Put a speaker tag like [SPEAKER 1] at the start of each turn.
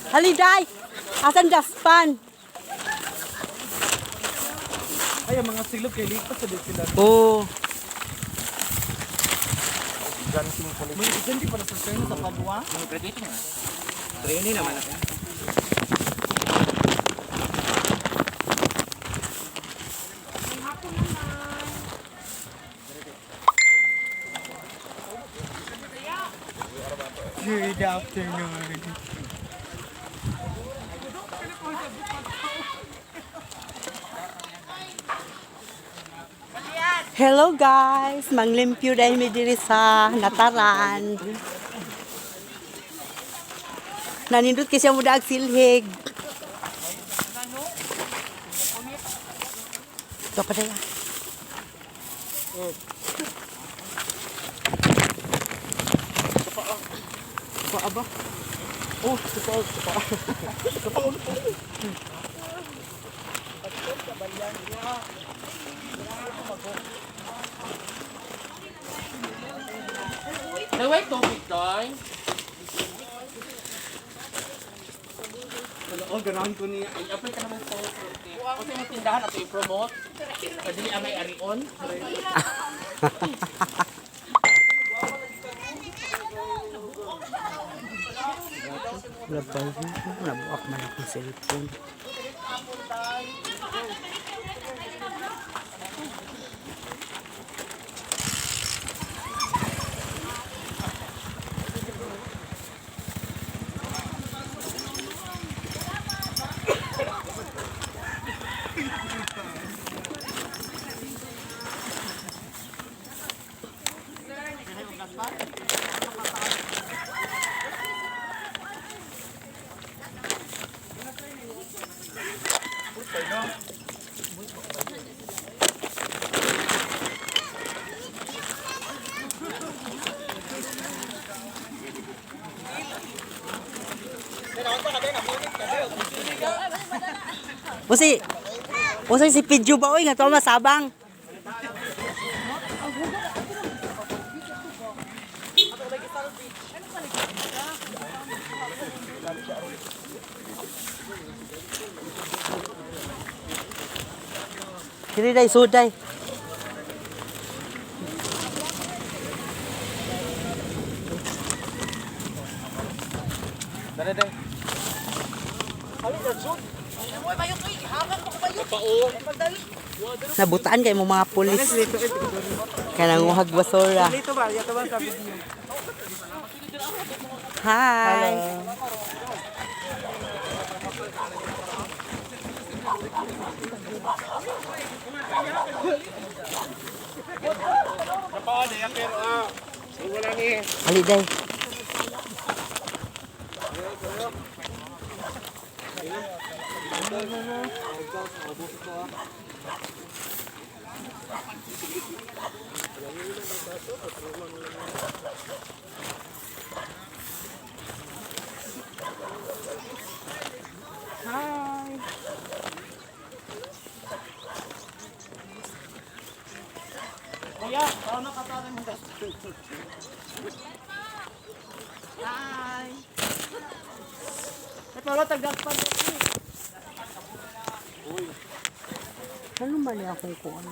[SPEAKER 1] Haliday! Asan daspan?
[SPEAKER 2] Ay, ang mga silog kay lipas sa din sila.
[SPEAKER 1] Oo.
[SPEAKER 2] May estudyante pala sa China sa Padua.
[SPEAKER 3] Training naman ako.
[SPEAKER 2] Good afternoon.
[SPEAKER 1] Hello guys! Manglimpyo dahil mi diri sa Nataran. Nanindot kasi mo daag silhig. Ito pa daya.
[SPEAKER 2] Paa ba? Oh, sa paa, sa paa. Sa paa, ulit.
[SPEAKER 3] Naway tubig, Doy.
[SPEAKER 2] Oh, ganahan ko niya.
[SPEAKER 3] I-apply ka naman sa kasi yung tindahan ato i-promote. Padili ang may arion.
[SPEAKER 1] Wala ba? Nabuak man akong cellphone. Usi, usi si Pidyo ba oy nga to masabang. Kini day suday.
[SPEAKER 2] Dali, dali.
[SPEAKER 1] Nabutaan kay mo mga pulis. Kanang uhag basura.
[SPEAKER 2] Dito ba? Yato ba sa video?
[SPEAKER 1] Hi. Haliday.
[SPEAKER 2] Kuya, paano ka tayo mong Hi. Ay, wala tagdaspan.
[SPEAKER 1] Ano mali akong kuan?